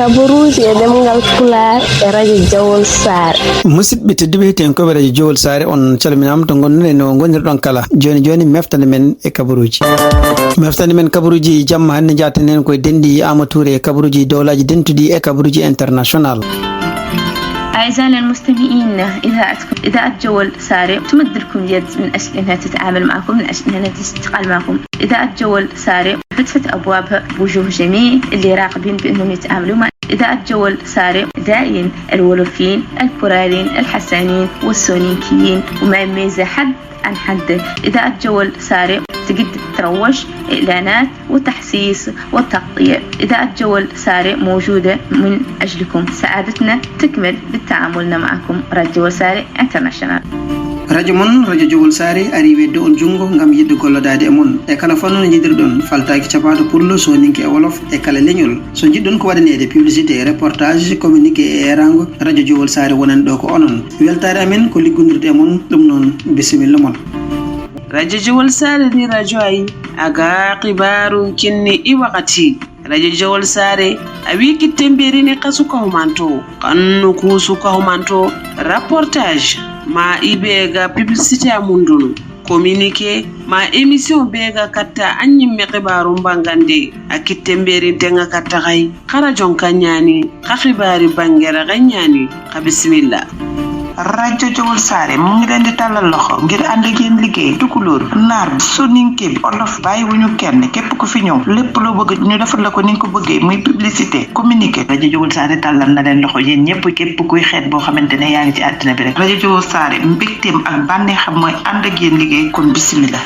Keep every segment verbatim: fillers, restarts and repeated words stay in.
Kabaruuji e ɗemngal Pulaar e Radio Jowol Saare. Musidɓe tedduɓe, heɗiyankoɓe Radio Jowol Saare, on calminaama to ngonɗon e no ngonirɗon kala. Jooni jooni, meftande men e kabaruuji. Meftande men kabaruuji jamma hannde, njaaten heen koye denɗi Aama Tuure e kabaruuji dowlaaji dentuɗi e kabaruuji international. أعزائنا المستمعين، إذاعتكم، إذاعة جوول ساري، تمد لكم اليد من أجل أنها تتعامل معكم، من أجل أنها تشتغل معكم. إذاعة جوول ساري فتحت أبوابها بوجوه جميل اللي راغبين بأنهم يتعاملوا مع إذاعة جوول ساري. داعين الولفيين، البوراليين، الحسانيين والسونيكيين، وما يميز حد عن حد. إذاعة جوول ساري تقد تروج، إعلانات وتحسيس وتغطية. إذاعة جوول ساري موجودة من أجلكم. سعادتنا تكمل بالتعامل معكم. راديو جوول ساري انترناشونال. Radio mon, Radio Jowol Saare, ari wedde on junngo ngam yiɗde gollodaade e mon. E kala fannu no njiɗirɗon, faltaaki capaato pullo, sooninke e wolof, e kala leñol. So njiɗɗon ko waɗaneede, publicité, reportage, communiqué e eeraango, Radio Jowol Saare wonani ɗo ko onon. Weltaare amen ko liggondirde e mon, ɗum noon, bisimilla mon. Radio Jowol Saare ndi radio ayi, aga xibaaru kinni i wakati. Radio Jowol Saare, a wi kitte mberini xa suka humanto, xannu ku suka humanto, reportage, ma i be ga publicité a mundunu, communiqué, ma émission be ga katta a ñimme xibaaru mbangande, a kitte mberin tenga katta xay, xa radio ka ñaani, xa xibaari bangera xa ñaani, xa bisimilla. Radio Jowol Saare mu ngi leen di tàllal loxo ngir ànd ak yéen liggéey tukulóor, naar, soninke bi, olof, bàyyiwuñu kenn. Képp ku fi ñëw, lépp loo bëgg ñu defal la ko ni nga ko bëggee, muy publicité, communiqué. Radio Jowol Saare tàllal na leen loxo yéen ñëpp, képp kuy xeet boo xamante ne yaa ngi ci àddina bi rek. Radio Jowol Saare, mbégteem ak bànneexam mooy ànd ak yéen liggéey, kon bisimilla.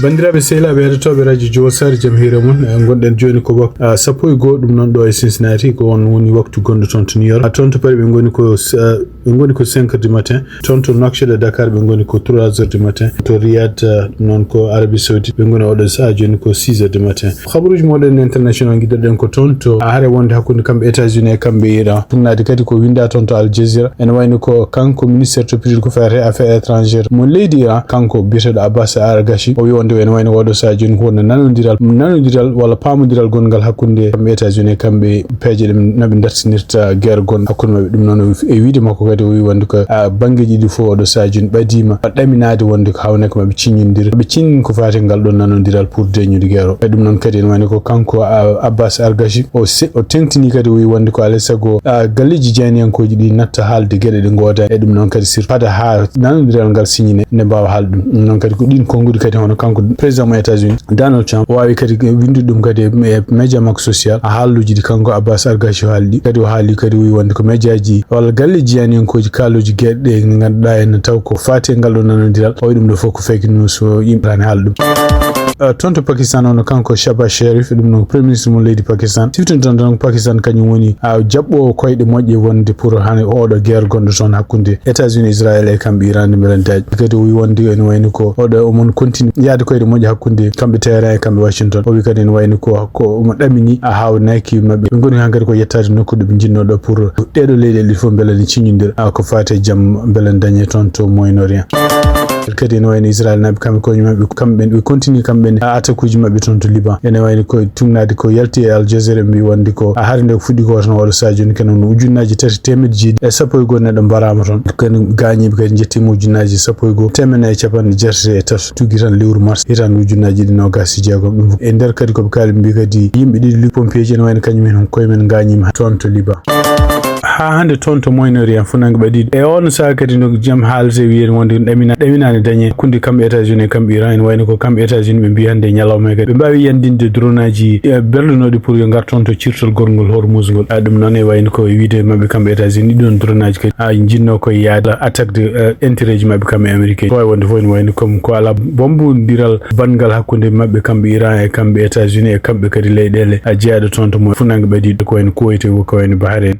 Banndiraaɓe sehilaaɓe heɗotooɓe Radio Jowol Saare, jam hiire mon. Eh, ngonɗen jooni ko wak-, ah, sappo e goo, ɗum noon ɗo e Cincinnati, ko on woni waktu gonɗo toon to New York. Ah, toon to Paris ɓe ngoni ko, ah, ɓe ngoni ko cinq heures du matin. Toon to Nouakchott e Dakar ɓe ngoni ko trois heures du matin. To Riyad, ah, ɗum noon ko Arabie Saoudite, ɓe ngoni oɗo sahaa jooni ko six heures du matin. Habaruuji moɗon international, ngiɗirɗen ko toon to hare wonde hakkunde kamɓe États-Unis e kamɓe Iran. Funnaade kadi ko winnda toon to Al Jazeera. Ene wayno ko kanko ministre to pitiiɗo ko fayata e affaires étrangères mo leydi Iran, kanko biyeteeɗo Abbas Araghchi, o wi wonde ene wayno oɗo sahaa jooni ko wonno nanondiral, nanondiral walla paamondiral gonngal hakkunde kamɓe États-Unis e kamɓe peeje ɗe no ɓe dartinirta guerre gonɗo hakkunde maɓɓe. Ɗum noon o wi, e wiide makko kadi o wi wonde ko, ah, banngeeji ɗiɗi fof oɗo sahaa jooni ɓadiima ɗaminaade wonde ko hawnde ko maɓɓe ciññondira, maɓɓe ciññin ko faati e ngal ɗon nanondiral pour deñude guerre o. E ɗum noon kadi ene wayno ko kanko, ah, Abbas Araghchi o se-, o teŋtini kadi o wi wonde ko alaa e sago, ah, galleeji jeyaniyankooji ɗi natta haalde geɗe ɗe ngoodaani. E ɗum noon kadi surtout fada haa nanondiral ngal siñine nde mbaawa haalde ɗum. Ɗum noon kadi ko ɗiin konnguɗi kadi hono kanko président mo États-Unis, Donald Trump, o waawi kadi winndude ɗum kadi e, e média makko social, a haalluuji ɗi kanko Abbas Araghchi o haali ɗi. Kadi o haali kadi o wi wonde ko médiaji walla galleeji jeyaniyankooji kaalooji geɗe ɗe ngannduɗaa ene taw ko faati e ngal ɗo nanondiral. O wi ɗum ɗo fof ko fake news, o yimɓe tan haala ɗum. Eh, toon to Pakistan, hono kanko Shehbaz Sharif, ɗum noon ko premier ministre mo leydi Pakistan, siftinta tan ko Pakistan kañum woni, ah, jaɓɓoowo koyɗe moƴƴe wonde pour hano oɗo guerre gonɗo toon hakkunde États-Unis, Israël e kamɓe Iran nde mbelantaaji. Kadi o wi wonde ene wayno ko oɗo omon continue yaade koyɗe moƴƴe hakkunde kamɓe Téhéran e kamɓe Washington. O wi kadi ene wayno ko, ko omo ɗamini a haawnaki maɓɓe. Ɓe ngoni hankadi ko yettaade nokku ɗo ɓe njinnoo ɗo pour ɗeeɗo leyɗeele ɗiɗi fof mbela ne ciññondira, ah, ko faati e jam mbela dañe toon to Moyen-Orient. Kadi ene wayno Israel naaɓe kamɓe koye maɓɓe, kamɓe ɓe continue kamɓe ne attaque uji maɓɓe toon to Liban. Ene wayno ko tugnaade ko yalti e Al Jazeera, ɓe mbi wonde ko a hari nde ko fuɗɗi ko tan oɗo sahaa jooni kene no ujunnaaji tati teemedde jeeɗiɗi e sappo e goo neɗɗo mbaraama toon. Kadi gaañiiɓe kadi njettiima ujunnaaji sappo e goo teemedde nayi e capanɗe jeetati e tato tuggi tan lewru mars hitaande ujunnaaji ɗiɗi noogaas e jeegom. Ɗum e nder kadi ko ɓe kaali ɓe mbi kadi yimɓe ɗiɗi lutte pompieeji ene wayno kañum en koye men gaañiima toon to Liban. Haa hannde toon to Moyen-Orient, fuɗnaange ɓadiiɗo. E oon sahaa kadi no jam haalete, wiyen wonde ɗamina-, ɗaminaande dañe hakkunde kamɓe États-Unis e kamɓe Iran. Ene wayno ko kamɓe États-Unis ɓe mbi hannde e ñalawma he kadi ɓe mbaawi yanndinde dronaaji, eh, berlunooɗi pour yo ngar toon to cirtol gorngol Hormuz ngol. Ah, ɗum noon e wayno ko e wiide maɓɓe kamɓe États-Unis, ɗiɗon dronaaji kadi, ah, njinnoo koye yaade attaque de, eh, intérêt ji maɓɓe kamɓe Amérique. Ko wawi wonde fof ene wayno comme ko alaa bombondiral banngal hakkunde maɓɓe kamɓe Iran e kamɓe États-Unis e kamɓe kadi leyɗeele, ah, jeyaaɗe toon to mo fuɗnaange ɓadiiɗo ko wayno Kuwait e ko wayno Bahrain.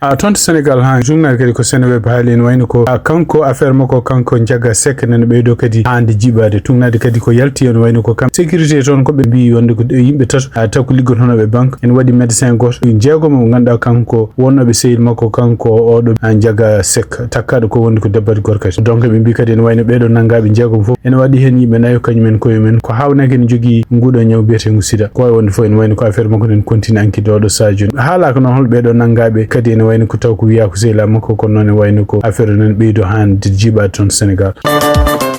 A toon to Sénégal, haa journal kadi ko Seneweb haali, ene wayno ko, a, kanko affaire makko, kanko Ndiaga Seck, nana ɓeydo kadi hannde jibaade. Tugnaade kadi ko yalti, ene wayno ko kam sécurité toon, ko ɓe mbi wonde ko yimɓe tato, a, taw ko liggotonooɓe banque. Ene waɗi médecin gooto, jeegom mo ngannduɗaa kanko wonnooɓe sehil makko, kanko oɗo, a, Ndiaga Seck, takkaaɗo ko wonde ko debbo e gorko kadi. Donc ɓe mbi kadi ene wayno ɓeeɗo nanngaaɓe jeegom fof, ene waɗi heen yimɓe nayo, kañum en koye mum en ko haawnaki ene jogii nguuɗo ñaw biyeteego sida. Ko wayi wonde fof, ene wayno ko affaire makko nden continue enquête oɗo sahaa jooni. Haalaaka noon hol ɓeeɗo nanngaaɓe kadi, ene wayno ko taw ko wiyaa ko sehilaaɓe makko, kono noon ene wayno ko affaire o nan ɓeydo hannde jibaade toon to Sénégal.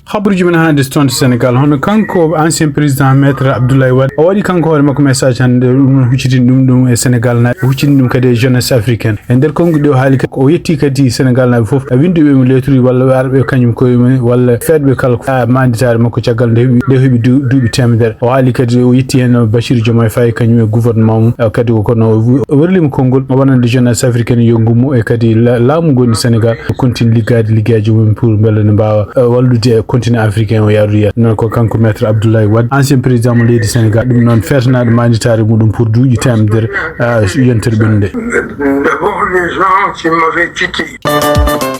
Habaruuji men hannde toon to Sénégal, hono kanko ancien président Maître Abdoulaye Wade, o waɗi kanko hoore makko message hannde, ɗum noon huccitini ɗum, ɗum e Sénégal naaɓe, o huccitini ɗum kadi e jeunesse africaine. E nder konngol ɗi o haali kadi, o yetti kadi Sénégal naaɓe fof, a, winnduɓe mo lettre walla arɓe kañum koye mum, walla feetɓe kala ko, a, maanditaare makko caggal nde heɓi, nde heɓi du-, duuɓi teemedere. O haali kadi, o yetti heen Bassirou Diomaye Faye kañum e gouvernement mum, a, kadi ko kono o wi-, o werlima konngol wonande jeunesse africaine yo ngummo e kadi la-, laamu ngonɗi Sénégal continue liggaade liggeyaaji mum pour mbele ne mbaawa, a, wallude e continent africain o yaarude yeeso. Noon ko kanko Maître Abdoulaye Wade, ancien président mo leydi Sénégal. Ɗum noon feetanaaɗo maanditaare muɗum pour duuɓi teemedere, a, yontere ɓennunde. D'abord, les gens qui m'avaient quitté.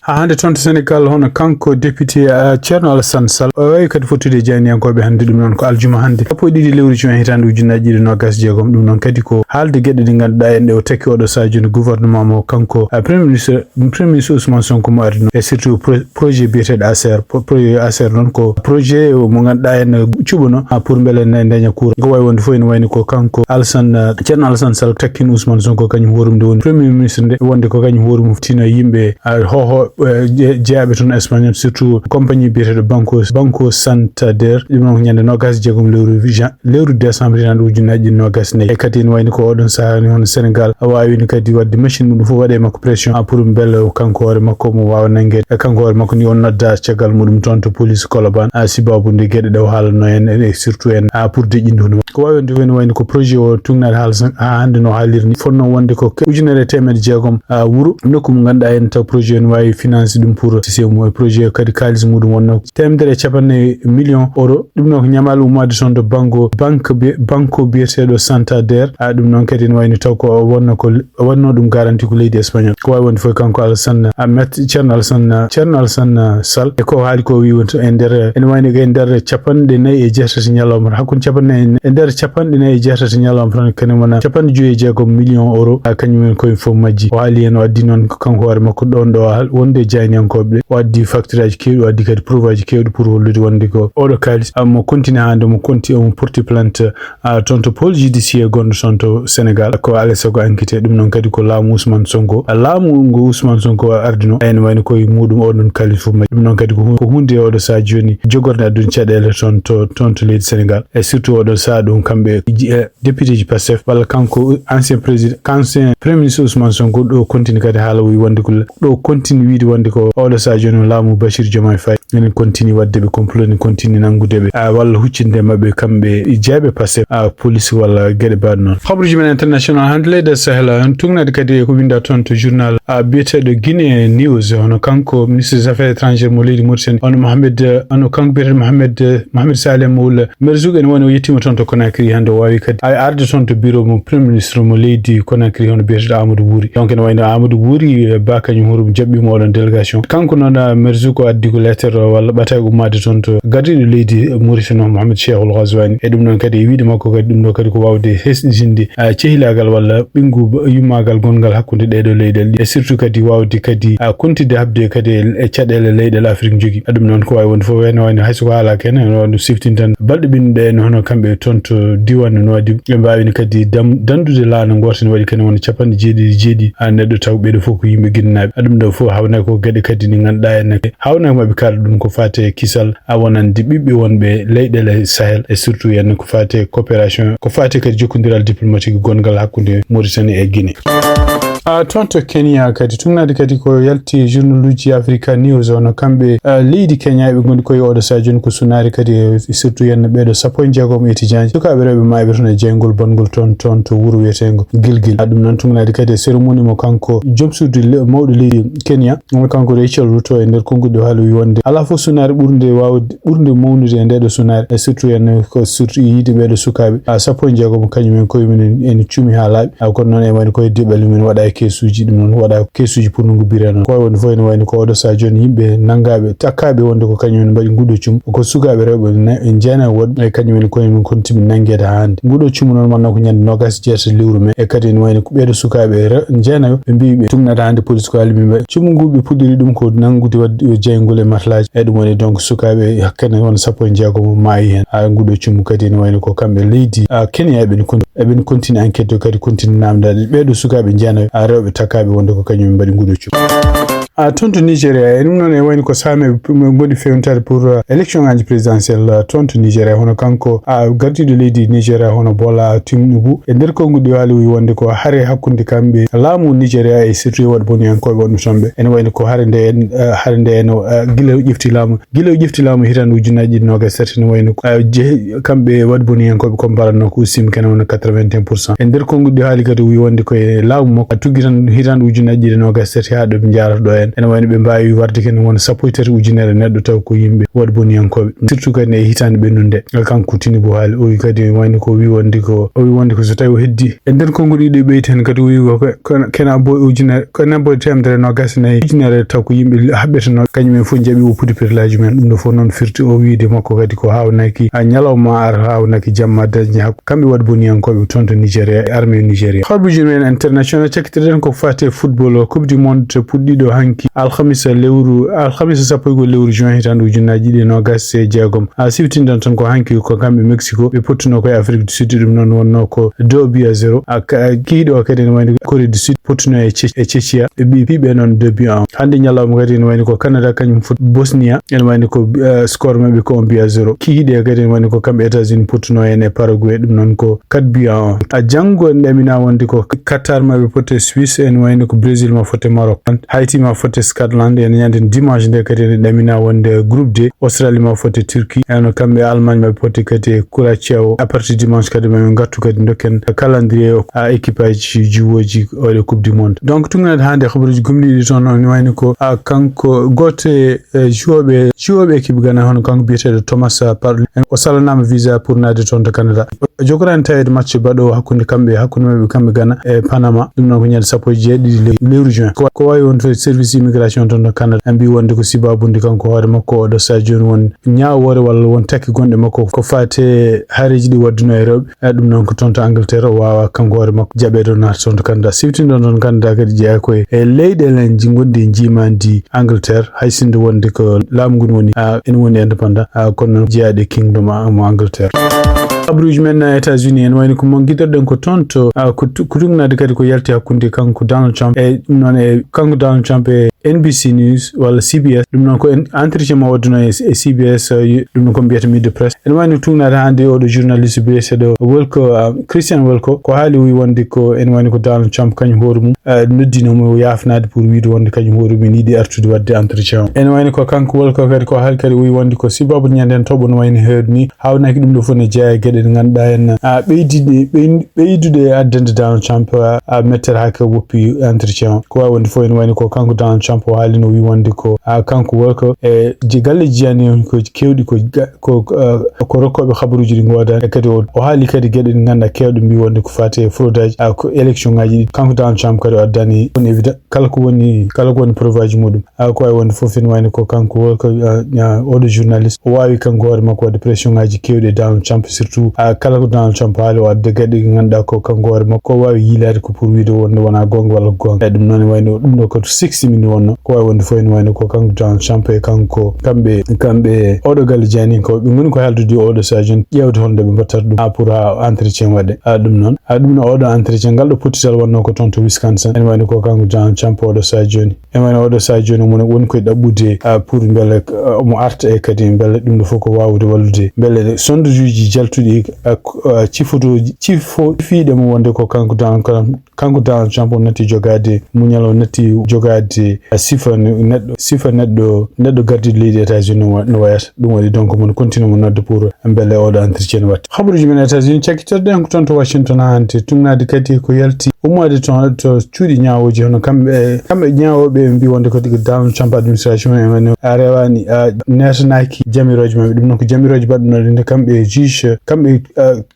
Haa hannde toon to Sénégal, hono kanko député, a, Thierno Alassane Sall, o wawi kadi fottude e jayniyankooɓe hannde. Ɗum noon ko aljuma hannde, sappo e ɗiɗi lewru juin hitaande ujunnaji ɗiɗi nogas e jeegom. Ɗum noon kadi ko haalde geɗe ɗe ngannduɗaa en ɗe o takki oɗo sahaa jooni gouvernement mo kanko, a, premier ministre, premier ministre Ousmane Sonko mo ardino, e surtout pro-, projet biyeteeɗo ASER. Pro-, projet ASER noon ko projet mo ngannduɗaa en cuɓano, a, pour mbele ne ndeña courant. Ko wawi wonde fof ene wayno ko kanko Alassane, a, Thierno Alassane Sall takkino Ousmane Sonko kañum hoore mum nde woni premier ministre nde, wonde ko kañum hoore mum tino yimɓe, a, hoho, e, je-, jeyaɓe toon Espagnol, surtout compagnie biyeteeɗo Banco, Banco Santander. Ɗum noon ko ñande nogas e jeegom lewru jan-, lewru décembre hitaande ujunnaji ɗiɗi nogas e nayi. E kadi ene wayno ko oɗon sahaa ni hono Sénégal a wawino kadi wadde machine muɗum fof waɗe makko pression, a, pour mbele kanko hoore makko mo wawa nangguede. E kanko hoore makko ni on nodda caggal muɗum toon to police Colobane, a, sibabude geɗe ɗe o haalano en, e surtout en, a, pour deƴƴinde hono. Ko wawi wonde fof ene wayno ko projet o tugnaade haala san-, ha hannde no haaliri ni. Fonno wonde ko ke-, ujunere e teemedde jeegom, a, wuro nokku mo ngannduɗaa en taw projet o ne wawi finance ɗum pour C C M O. E projet o kadi kaalis muɗum wonno teemedere e capanɗe million euro. Ɗum noon ko ñamaali ummaade toon to bango, banque bi-, banko biyeteeɗo Santander. A, ɗum noon kadi ene wayno taw ko wonno ko le-, wonno ɗum garanti ko leydi Espagnol. Ko wawi wonde fof kanko Alassane, a, Maître Thierno Alassane, Thierno Alassane Sall. E ko haali ko wi wonto e nder, ene wayno ko e nder capanɗe nayi e jeetati ñalawma, hakkunde capanɗe nayi, e nder capanɗe nayi e jeetati ñalawma tan, kene wona capanɗe joyi e jeegom million euro, a, kañum en koye fof majji. O haali heen, o addi noon ko kanko hoore makko ɗon ɗo hal-, wonde e jayniyankooɓe ɓe. O addi facture aji keewɗi, o addi kadi preuve aji keewɗi pour hollude wonde ko oɗo kaalis, a, mo continue hannde, mo conti, omo porti plainte, a, toon to pôle judiciaire gonɗo toon to Sénégal. Ko alaa e sago enquête. Ɗum noon kadi ko laamu Ousmane Sonko, a, laamu ngu Ousmane Sonko ardino, ene wayno koye muɗum oɗon kaalis fof majji. Ɗum noon kadi ko hu-, ko hunde oɗo sahaa jooni jogorde addude caɗeele toon to, toon to leydi Sénégal. E surtout oɗo sahaa ɗum kamɓe ji-, e, député ji Pastef, walla kanko ancien président, ancien premier ministre Ousmane Sonko, ɗo continue kadi haala o wi wonde ko l-, ɗo continue wiide wonde ko oɗo sahaa jooni o laamu Bassirou Diomaye Faye, enen continue wadde ɓe complot, enen continue nanngude ɓe, a, walla huccinde maɓɓe kamɓe jeeɓe Pastef, a, police walla geɗe mbaɗ noon. Habaruji men international hannde, leyɗe Sahel, en tugnaade kadi e ko winda toon to journal, a, biyeteeɗo Guinée News, hono kanko ministre des affaires étrangères mo leydi Mauritanie, hono Mohamed, hono kanko biyeteeɗo Mohamed, Mohamed Saleh Moula Merzouk, ene woni o yettima toon to Conakry hannde, o wawi kadi a-, arde toon to bureau mo premier ministre mo leydi Conakry, hono biyeteeɗo Amadou Wuri. Donc ene wayno Amadou Wuri, eh, ba kañum horum jaɓɓima oɗon délégation. Kanko noon, ah, Merzouk o addi ko lettre o walla ɓataake ummaade toon to gardiiɗo leydi Mauritanie o Mohamed Cheikhul Ghazouani. E ɗum noon kadi e wiide makko kadi ɗum ɗo kadi ko wawde hesɗitinde, ah, cehilaagal walla ɓinngu yummaagal gonngal hakkunde ɗee ɗoo leyɗeele ɗi. E surtout kadi wawde kadi, ah, kontide habde kadi e, e caɗeele leyɗeele Afrik njogi. Ɗum noon ko wawi wonde fof, ene wayno hayso ko haalaaka heen, ene wayno siftintan balɗe ɓennuɗe en hono kamɓe toon to diiwaan no Nouadhibou, ɓe mbaawino kadi dam-, dandude laana ngoota ne waɗi kadi wona capanɗe jeeɗiɗi e jeeɗiɗi, a, neɗɗo taw ɓeeɗo fof ko yimɓe Guinée naaɓe. A, ɗum ɗo fof hawnaa ko geɗe kadi ɗe ngannduɗaa en hakke. Hawnaa ko maɓe kaala ɗum ko faate kisal, a, wonande ɓiɓɓe wonɓe leyɗeele Sahel, e surtout en ko faate coopération, ko faate kadi jokkondiral diplomatique gonngal hakkunde Mauritanie e Guinée. A, toon to Kenya kadi, tugnaade kadi ko yalti journaluuji Africa News, hono kamɓe, a, leydi Kenya, eɓe ngondi koye oɗo sahaa jooni ko sunaare kadi, e surtout yen ɓeeɗo sappo e jeegom étudiant ji, sukaaɓe rewɓe maayɓe toon e jeyngol bonngol toon, toon to wuro wiyeteengo Gilgil. A, ɗum noon tugnaade kadi e cérémonie mo kanko joom suudu le-, mawɗo leydi Kenya, mo kanko Rachel Ruto e nder konngol ɗo haali o wi wonde alaa fof sunaare ɓurnde waawde, ɓurnde mawnude e ndeeɗo sunaare, e surtout en ko surtout yiide ɓeeɗo sukaaɓe, a, sappo e jeegom kañum en koye mum en, en cuumi haa laaɓi. A, kono noon e wayno koye diɓɓe men waɗaaki. keesuuji, ɗum noon waɗa keesuuji pour no ngubbiree noon. Ko wayi wonde fof ene wayni ko oɗo sahaa jooni yimɓe nanngaaɓe, takkaaɓe wonde ko kañum en mbaɗi nguɗo cum, ko sukaaɓe rewɓe na-, jeenayo woɗɓe, e kañum en koye mum kontimi nanngeede haa hannde. Nguɗo cum noon wonnoo ko ñande noogaas e jeetati lewru mee, e kadi ene wayni ko ɓeeɗo sukaaɓe re-, jeenayo ɓe mbiyi ɓe tugnata hannde police ko haali ɓe mbaɗi. Cum ngu ɓe puɗɗori ɗum ko nanngude waɗde jeyngol e matelas, e ɗum woni donc sukaaɓe hakkene won sappo e jeegom maayi heen. Haa nguɗo cum kadi ene wayni ko kamɓe leydi, a, Kenya eɓen kon-, eɓen continue enquête o kadi continue naamndaade ɓeeɗo sukaaɓe jeenayo, a, rewɓe takkaaɓe wonde ko kañum en mbaɗi nguɗo cum. A, toon to Nigeria, e ɗum noon e wayni ko saameeɓe pu-, mbaɗi fewntaade pour, a, élection ngaaji présidentielle, a, toon to Nigeria, hono kanko, a, gardiiɗo leydi Nigeria, hono Bola Tinubu, e nder konnguɗi haali o wi wonde ko hare hakkunde kamɓe laamu Nigeria e surtout e waɗboniyankooɓe wonɓe toon ɓe. Ene wayni ko hare nde, a, hare nde no, a, gila o ƴefti laamu Gila o ƴefti laamu hitaande ujunnaaji ɗiɗi noogaas e tati, ne wayno ko, a, jehe-, kamɓe waɗboniyankooɓe ko mbaranno ko ustiima kene wona quatre-vingt-un pour cent. E nder konnguɗi haali kadi o wi wonde ko e laamu makko, a, tuggi tan hitaande ujunnaaji ɗiɗi noogaas e tati haa ɗo ɓe njaarata ɗo en. Ene wayno ɓe mbaawi warde kene wona sappo e tati ujunere neɗɗo taw ko yimɓe waɗboniyankooɓe. Surtout kadi e hitaande ɓennunde. Kanko Tinubu haali, o wi kadi wayno ko wi wonde ko, o wi wonde ko so tawi o heddi. E nder konnguɗi ɗi ɓeyti heen kadi o wi ko, ko, kena boy ujunere Ko enen boy teemedere noogaas e nayi ujunere taw ko yimɓe haɓɓetenoo, kañum en fof njaɓi woppude perlaaji mumen. Ɗum ɗo fof noon firti o wiyde makko kadi ko haawnaki, a, ñalawma ar haawnaki jamma dañde hakko kamɓe waɗboniyankooɓe toon to Nigeria e armée Nigeria. Habaruuji men international cakkitirɗen ko faati e football o, Coupe du Monde puɗɗiiɗo hanki alhamisa lewru, alhamisa sappo e go'o lewru juin hitaande ujunnaaji ɗiɗi e noogaas e jeegom. A, siwtinɗen tan ko hanki ko kamɓe Mexico ɓe pottunoo ko e Afrique du Sud, ɗum noon wonnoo ko deux buts à zéro. A, ka-, kihiiɗo o kadi ene wayno Corée du Sud pottuno e Ce-, e Czechia. Ɓe ɓi-, piɓe noon deux buts à un. Hannde ñalawma kadi ene wayno ko Canada kañum foti Bosnia. Ene wayno ko, eh, score maɓɓe ko un but à zéro. Kihiiɗe kadi ene wayno ko kamɓe États-Unis pottuno en e Paraguay. Ɗum noon ko quatre buts à un. A, janngo ene ɗamina wonde ko Qatar maɓɓe potte Suisse. Ene wayno ko Brésil ma fotte Maroc. Haïti ma fotte Scotland. Ene ñande dimanche nde kadi ene ɗamina wonde groupe D. Australie ma fotte Turquie. Ene kamɓe Allemagne maɓɓe potte kadi e Croatia o. À partir dimanche kadi mamin ngartu kadi dokken calendrier o, a, équipe aji jiwooji oɗo Coupe du Monde. Donc, tugnaade hannde habaruuji gomɗiiɗi toon, on wayni ko, a, kanko gooto e, e, joueur ɓe, joueur ɓe équipe Ghana, hono kanko biyeteeɗo Thomas, a, Partey. O salanaama visa pour naatde toon to Canada. O jogoraani taweede match baɗoowo hakkunde kamɓe, hakkunde maɓɓe kamɓe Ghana e Panama. Ɗum noon ko ñande sappo e jeeɗiɗi le-, lewru juin. Ko, ko waawi wonde service immigration toon to Canada. En mbii wonde ko sibaabude kanko hoore makko oɗo sahaa jooni won ñaawoore walla won takki gonɗe makko ko faati e haareeji ɗi waɗduno e rewɓe. E ɗum noon ko toon to Angleterre o waawaa kanko hoore makko jaɓeede o naata toon to Canada. Siwtinɗon toon Canada kadi jeyaa ko e, e leyɗeele en ji-, gonɗi e njiimaandi Angleterre, hay sinno wonde ko laamu ngun woni, a, ene woni indépendant, a, kono noon jeyaaɗo e Kingdom, a, mo Angleterre. Habaruuji men, a, États-Unis, ene wayno ko mo ngiɗirɗen ko toon to, a, ko tu-, ko tugnaade kadi ko yalti hakkunde kanko Donald Trump e ɗum noon e kanko Donald Trump e N B C News walla C B S. Ɗum noon ko en-, entretien mo waɗduno e, e C B S, eh, ɗum noon ko mbiyata Meet the Press. Ene wayno tugnaade hannde oɗo journaliste biyeteeɗo Walker, ah, Christian Walker, ko haali o wi wonde ko ene wayno ko Donald Trump kañum hoore mum, eh, noddino mo o yaafnaade pour wiide wonde kañum hoore mum ene yiɗi artude waɗde entretien o. Ene wayno ko kanko Walker kadi ko haali kadi o wi wonde ko sibabu ñande en toɓo no wayno heewde ni, haawnaki ɗum ɗo fof ne jeyaa e geɗe ɗe ngannduɗaa en, ah, ɓeydiɗe, ɓey-, ɓeydude e addande Donald Trump, ah, ah, mettere haa ko woppi entretien o. Ko waawi wonde fof ene wayno ko kanko Donald Trump o haalino, o wi wonde ko, ah, kanko Walker e ji-, galle jiyani on ko keewɗi ko ga-, ko, ah, ko rokkooɓe habaruuji ɗi ngoodaani. E kadi o, o haali kadi geɗe ɗe ngannduɗaa keewɗe mbi wonde ko faati e fraude aji, ah, ko élection ngaji ɗi. Kanko Donald Trump kadi o addani on évident kala ko woni, kala ko woni preuve aji muɗum. Ah, ko waawi wonde fof ene wayno ko kanko Walker, ah, ah, oɗo journaliste, o waawi kanko hoore makko waɗde pression ngaji keewɗi e Donald Trump, surtout, ah, kala ko Donald Trump haali o adda geɗe ɗe ngannduɗaa ko kanko hoore makko o waawi yiilaade ko pour wiide wonde wonaa goonga walla ko goonga. E ɗum noon ene wayno ɗum ɗo ko sixty minutes wonno. Ko waawi wonde fof ene wayno ko kanko Donald Trump e kanko, kamɓe, kamɓe oɗo galle jiyani ko ɓe ngoni ko haaldude oɗo sahaa jooni ƴeewde holno ɓe mbattata ɗum, ah, pour haa entretien waɗe. Ah, ɗum noon, ah, ɗum no oɗo entretien ngal ɗo pottital wonno ko toon to Wisconsin. Ene wayno ko kanko Donald Trump oɗo sahaa jooni. E wano oɗo sahaa jooni, omo woni koye ɗaɓɓude, ah, pour mbele, ah, omo arta e kadi mbele ɗum ɗo fof ko waawde wallude. Mbele sondajuuji jaltuɗi, ah, ko, ah, cifotooji, cifo-, cifiiɗe mo wonde ko kanko Donald Trump, kanko Donald Trump o natti jogaade muñal, o natti jogaade sifa neɗɗo sifa neɗɗo neɗɗo gardiiɗo leydi États-Unis no wayata. Ɗum waɗi donc mon continue mo nodde pour mbele oɗo entretien watte. Habaruuji men États-Unis, cakkitorde en ko toon to Washington haa hannde, tugnaade kadi ko yalti ummaade toon to cuuɗi ñaawooji, hono kamɓe kamɓe ñaawooɓe ɓe mbi wonde ko Donald Trump administration en woni a rewaani a netanaki jamirooje maɓɓe. Ɗum noon ko jamirooje baɗɗunooɗe nde kamɓe juge kamɓe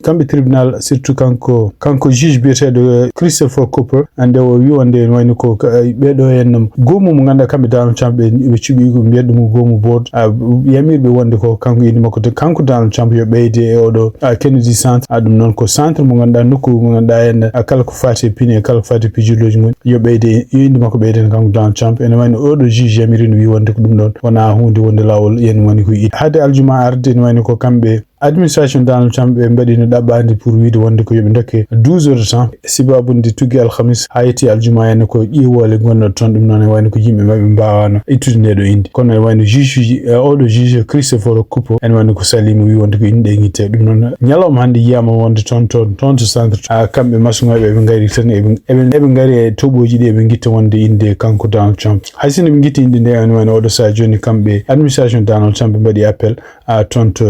kamɓe tribunal, surtout kanko kanko juge biyeteeɗo Christopher Cooper, ande o wi wonde en wayno ko ɓeeɗo en goomu mo ngannduɗaa kamɓe Donald Trump ɓe ɓe cuɓi ko mbiyat ɗum goomu board, yamirɓe wonde ko kanko inde makko kanko Donald Trump yo ɓeyde e oɗo Kennedy Centre. Ɗum noon ko centre mo ngannduɗaa nokku mo ngannduɗaa en kala ko faati e pine kala ko faati e pijirlooji ngon yo ɓeyde yo inde makko ɓeyde en kanko Donald Trump. Ene wayno oɗo juge yamirino wi wonde ko ɗum ɗon wona hunde wonde laawol yen woni ko yiɗi. Haade aljuma arde ene wayno ko kamɓe administration Donald Trump ɓe mbaɗino ɗaɓɓaandi pour wiide wonde ko yoɓe dokke douze heures de temps, sibabude tuggi alhamis haa yetti aljuma ene ko ƴiwoole gonnoɗo toon. Ɗum noon e wayno ko yimɓe maɓɓe mbawano ittude nde ɗo inde, kono e wayno juge uji oɗo juge Christopher Cooper ene wayno ko salima wi wonde ko inde ɗe guitte. Ɗum noon ñalawma hannde yiyama wonde toon toon toon to centre kamɓe masuŋoɓe eɓe ngari tan eɓe eɓe ngari e toɓoji ɗi eɓe guitta wonde inde kanko Donald Trump. Haysino ɓe guitti inde nde ene wayno oɗo saha joni kamɓe administration Donald Trump ɓe mbaɗi appel a toon to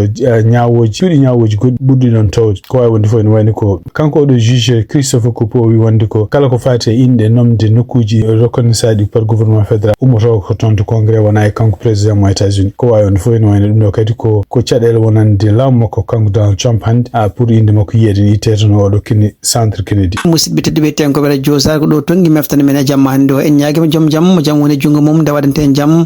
ñaawooji cuuɗi ñaawooji goɗɗi ɓurɗi ɗon tawde. Ko wawi wonde fof ene wayni ko kanko oɗo juge Christopher Cooper o wi wonde ko kala ko faati e inɗe nomde nokkuji reconnaissaɗi par gouvernement fédéral ummoto ko toon to congrès wona e kanko président mo États-Unis. Ko wawi wonde fof ene wayno ɗum ɗo kadi ko ko caɗele wonande laamu makko kanko Donald Trump hannde a pour inde makko yiyeɗen itte toon oɗo kini centre Kennedy. Musidɓe tedduɓe tenkoɓe radio sar ko ɗo tongi meftande men e jamma hannde o en ñaagima joom jam mo jam woni junngo mum nde waɗante en jam.